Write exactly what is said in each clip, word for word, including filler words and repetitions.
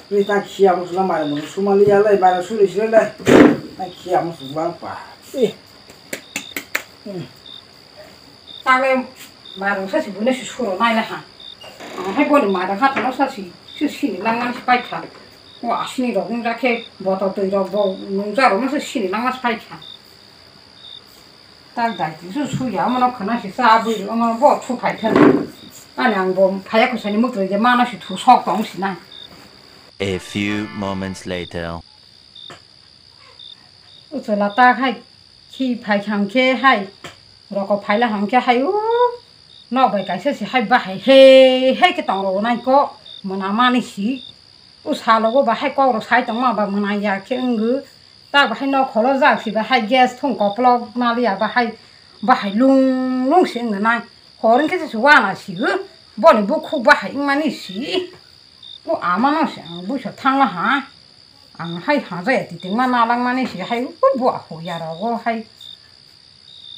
Twi ta khia musla mara mung sumali ya lai mara suri sila lai. Na khia musla pa. Eh. Hmm. Tale mara sa si bune si suro nai la ha. Ang hai boni mara ha tano sa si si sini lang lang si pai kha. Wa sini rok nung jakhe botol twi rok bo nung ja rok nung si sini lang lang si pai kha. Tak dai ti su su ya, omo no khwna si cha bwi, omo bo thu phai khe. Ani ang bo phaya khosani muktrwi je mano si thu sok tong si na. A few moments later. Uchola ta hai khi phai kham khe hai roko phaila ham khe hai u nok bai kaisa si hai bahai he he khe tong ro nai ko mona mani si. U salogo bahai kok rok sai tongma ba mwnang ya khe wngwi. Tak bahai nok kholo jak si bahai gas thung koplok naliya bahai, bahai lung lung si wngna nai. Hor wngkhe se wana si o. Boni bukhuk bahai wngmani si. O ama no se ang buisa thangla ha. Ang hai hajaya titingma nalangmani si hai o bua huya rogo hai.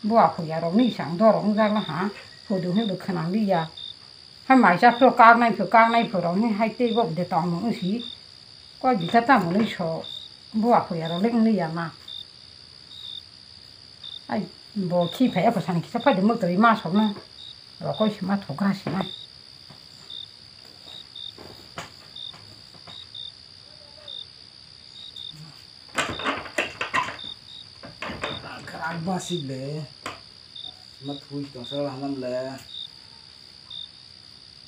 Bua huya rok ni sang dorok wngjakla ha. Hudu hindu khwnang liya. Hai maisa phro kaknai phro kaknai phro rok ni hai tei bo de tong mung si. Koi bita tamo ni so bua khuya rok le wng ya ma. Ai bo khi phai ya ko sani kisa phai de mo twi ma sok na. Rokoi si ma thoka si na. Krak ba si le. Ma thui tong sa hanam le.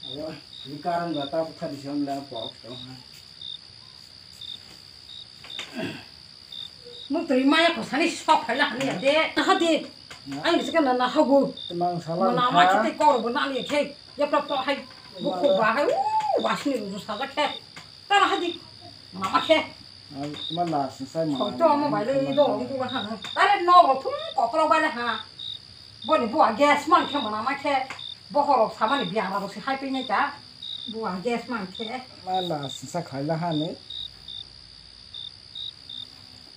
Ayo, ni karan ba ta bukha di sam la pok to ha. Muk twi maya ko sani sok phai la hani ya de. Ha de. Ai ni sikana na hagu. Temang salam. Mana ma kha. Kite kor bo na ni khe. Ya prap to hai. Bu ko ba hai. U ba sini ru sa ja khe. Tara hadi. Mama khe. Ai, ma la sing sai ma. Song to mo bai le do ong ku ha. Tare no ro thum ko pro bai le ha. Bo ni bua gas man khe mana ma khe. Bo horo samani biya ba bo si hai pe ne ta. Bua gas man khe. Ma la sing sa khai la ha ne.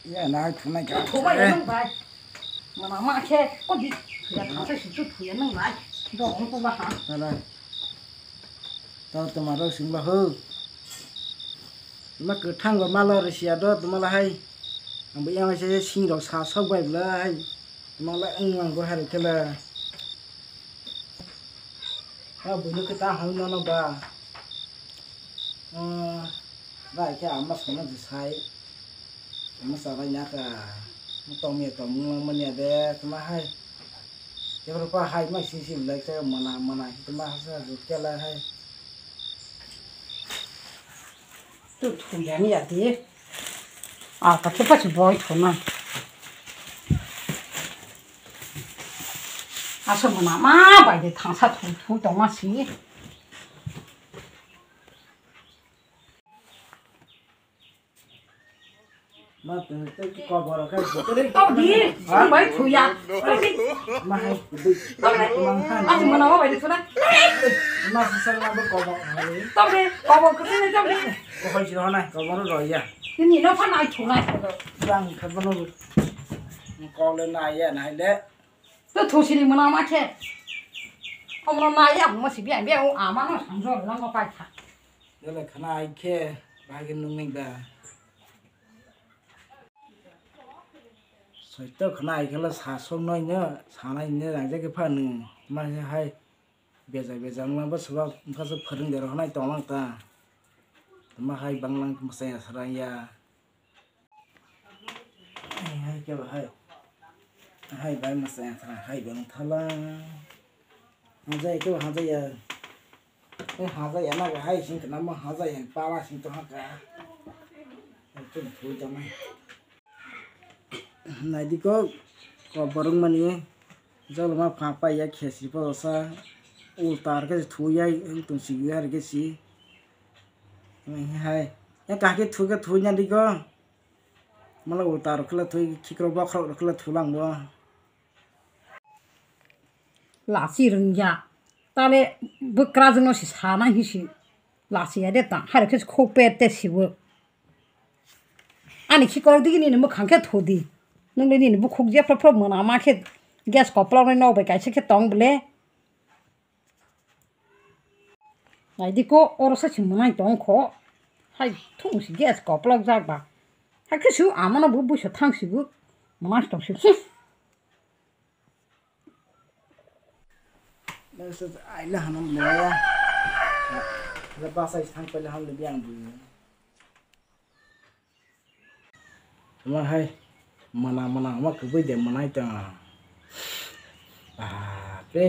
Ya na hai thunai ka. Thumai nang bai. Mana ma khe ko di. Ya thasa si chu thuya nang bai. Do ong ku ba ha. Ala. To tuma rok sing ba ho. Ma kwthang ba ma lo risiya do tuma la hai. Ang bo yang se sing rok sa sok bai bla hai. Tuma la ang ang bo hari khe la. Ha buino khe ta hang no no ba. Ah, bai khe ama sono je sai. Ama sa bai na ka. Tong ye tong mung manya de tuma hai. Kebro pa hai ma sing sing lai khe mana mana tuma ha sa jut khe la hai. Tu thu ya ni ya di. A ta khe pa si boi thu na. Asa mana ma bai de thang sa thu thu tong ma si. Ma, tei, tei, kobor khe, Tau di, ha? Ang bai thuya. Tau di. Ma, hai, di, Tau di. Ma, hai. Ang mana ma bai di thuna. Ma, sisal na bo kobor hai. Tau di, kobor ko tini tau di. Ko hai sino na, kobor ro ya. Tini no phan ai thuna. Bang khe bono. Ko le na ya na le. To thusini mana ma khe. Omo na ya mo si bia bia o ama no sanjo lang ko pai kha. Dole khana ai khe, bahai khe nung nai da. Soito khana ai khe la sa song noi no, sa nai ne rang je khe pha nung. Ma se hai beja beja wng lang bo swbak wngkha se phwrwng de rw nai tong lang ta. Ma hai bang lang mwsai aswrang ya. Hai, hai, kebo hai. Hai, bai mwsai aswrang hai bang thala. Hajai kebo hajai ya. Eh, hajai ya na hai sing kana mo hajai ya pala sing to haka. Tum thui tama. Nai di ko, ko borong mani. Jolo ma pha pai ya khesi po sa. Ulta ar ke thui ya tung si ya ke si. Hai. Ya kake thu ke thu nya di ko. Mala ulta rok khle thu khikrok bokhorok rok khle thu lang bo. Lachi rwngya. Tale bwkrajwkno se sana hinsi. Lachi ya de ta. Hai rok khe khok pet te sibo. Ani khikrok digi nini mwkhang khe thu di. Nungni nini bukhuk je phro phro mwnama khe gas koplok nai nok bai kaisa khe tong bole. Naidi ko, oro sa si mwnai tong kho. Hai thung si gas koplok jak ba. Hai khe su amano bo buisa thang si bo. Mas tong si. Nasa aila hanam le. Basa thang pele han le biang bu. Tama hai mana mana ma kubui de manai ta. Bape.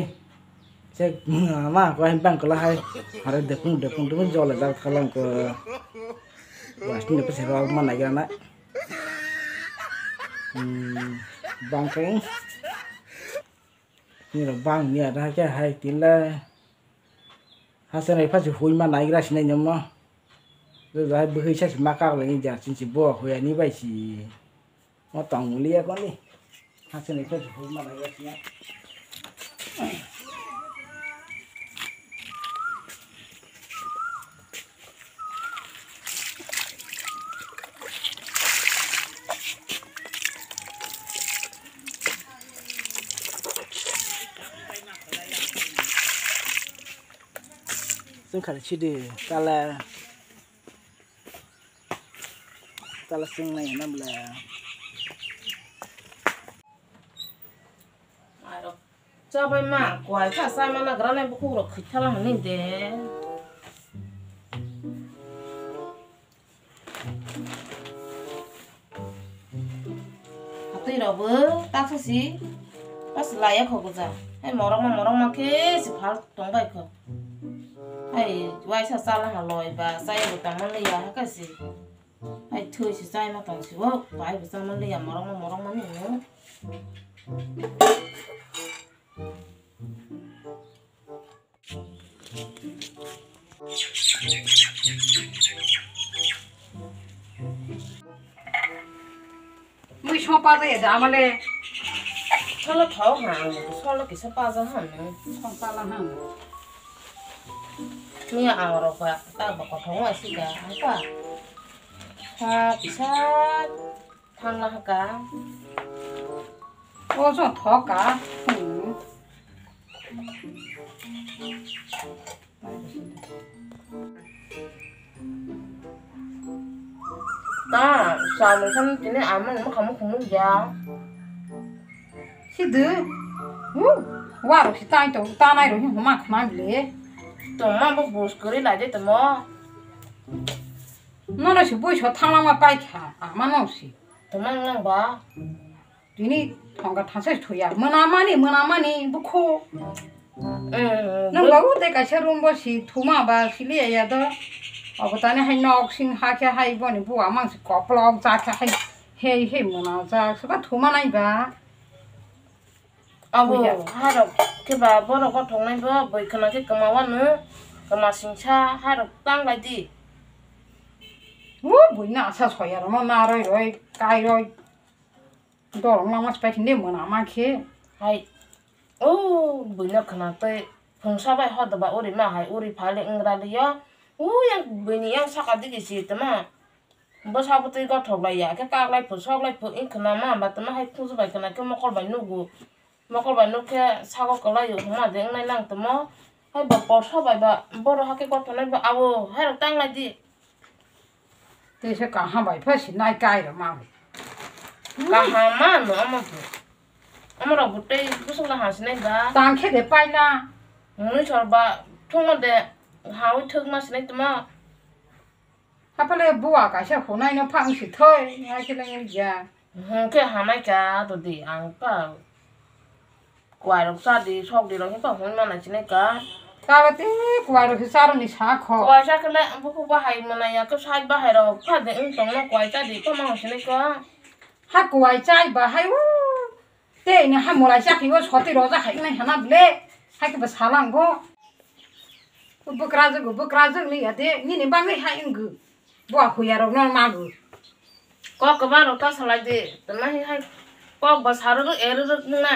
Cek mana ma ko hai bang kala hai. Hare dekung dekung dekung jole dal khalang ko. Wasni pe sero mana gana. Hmm, bang keng. Ni ro bang ni ada ke hai tila. Hasan ai pha si hui ma nai gra sinai nyamo. Jai bwkhwi sa si ma kak lai ni jar sin si bo hui ani bai si. Mo tong mulia ko ni. Hasan ai pha si hui ma nai gra sinai. Chwng khari sidi tala tala chwng nai na bla. Chabai ma kwai kha chai mana gra nai bukhuk rok khithala hwnwi de. Hatwi rok bo taksa si pas laya kho gwja. Hai morok ma morok ma khe si phal tong bai kho. Hai waisa chala ha loi ba chai bo tangma liya ha kha si. Hai thwi si chai ma tong si bo bai bo chama liya morok ma morok ma ni no. Mui song pa jaya da amale. Solo thao ha, solo kisa pa ja ha no. Song pa la ha. Ni ang ro pa ta ba ko thong wa si ga ang pa. Ha kisa thang la ha ka. O so tho ka. Hmm. Ta, samung samung tini amung mukha mukha mung ya. Sidi. Wu. Waro si tai to, ta nai ro hi huma khma bile. To ma bo bus kuri la de to mo. Nono si bui so thang ma pai kha, ama no si. To ma nang ba. Tini thongkha thansa se thuya. Mwnamani, mwnamani, bukhu. Mm, nang bui- babu de kaisa room bo si thuma ba si liya ya do. Obo tani hai nok sing ha khe hai boni buwa mang si koplok ja khe hai hei hei mwnajak. Soba thuma nai ba. Abo buya. Harok khe ba borok gothok nai bo bui khna khe kwma wano. Kwma singsa harok tang lai di. Wo bui na asa soya rw mo na roi roi kai roi. Dorok ma mas pai khinde mona ma khe. Hai. O buino khna tei phungsa bai hodo ba uri ma hai uri phale wng raliya. O yang buini yang saka digi si tama. Bwsa bwtwi gothok lai ya khe kak lai phu sok lai phu wng khna ma ba tama hai phungsa bai khna khe mokol bai nugo. Mokol bai nuk khe sago kwlai o hwnma de wng nai lang tamo. Hai ba porsa bai ba boro hakhe gothok nai ba abo hai rok tang lai di. Teisa kaham bai pha si nai kai rw ma. Kaham ma no omo bo. Omo rok bo tei bwswk no ha sinai ba. Tang khe de pai na. Mui sor ba thung ma de ha ui thwk ma sinai tma. Haphale buwa kaisa hunai no phang si thoi nai khe le ya. Hwnkhe hamai ka to di ang pa. Kwai rok cha di, sok di rok himpa hwn mana chinai ka. Tabo tei kwai rok se charwni sa kho. Kwai cha khe le bukhuk bahai mana ya khe side bahai rok pha de wng tong no kwai cha di pha ma hwn sinai ka. Ha kwai chai bahai o. Tei ni ha mulai cha khe o soti roja khai nai hana ble. Hai khe bo salang bo. Bwkrajwk, bwkrajwk ni ya de, nini bagwi hai wngw. Bo a huya rok no magw. Kok kwbang rok ta salai di, tama hi hai kok ba sarwk erwk wngna.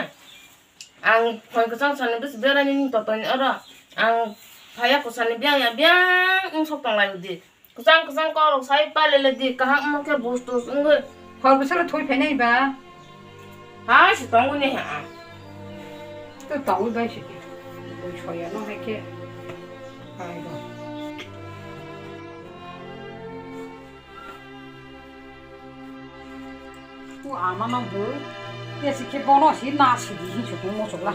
Ang phai kwchang sani bisi berai nini totoni oro. Ang phaya kwsani biyang ya biyang wng sok tong lai di. Kwchang kwchang kok rok sai pai le di, kaham wngma khe bus tus wngwi. Hor bwswk thwi phainai ba? Hai se tongwi ni ha. To tongwi bai se. Bui soya no hai khe. Hai ba. Amano bo tesi khe bono si na sidi hi chukung mo chukla.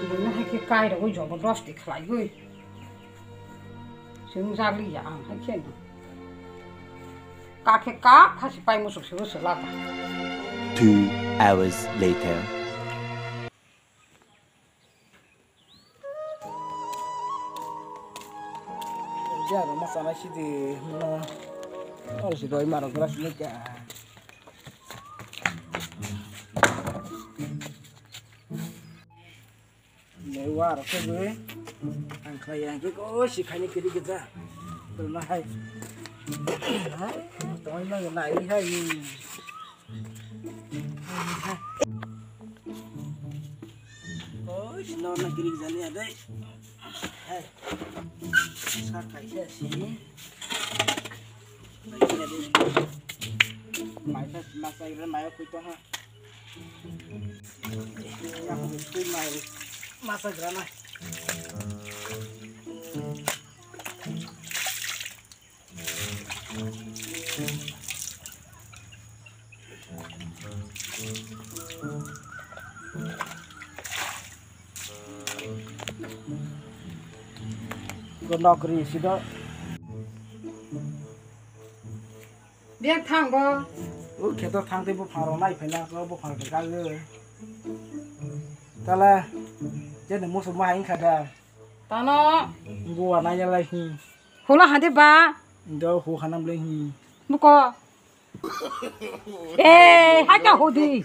Bono hai khe kai rogoi jobo dosti khlai goi. Chwng jagli ya ang hai khe no. Ka khe ka khasi pai mo chuk se bo chwla ba. Two hours later. Jaro ma sana sidi no. Oro si doi maro gra sini ka. Ne waro ke be. Ang khlai yang ke ko si khani kiri ke ja. Terus na hai. Hai, doi ma na i hai. Oi, sino na girik jani adai. Hai. Sa kaisa si. Mai sa masa ira mai ko to ha. Ya ko tu mai masa grana. Ko nokri sido. Dia thang bo. O kheto thang tei buphang rok nai phai na ko buphang rok kagwi. Tala jeni musu ma hai kha da. Tano. Buwa nai ya lai hi. Hula hade ba. Do hu hanam le hi. Buko. Eh, hai ka hodi.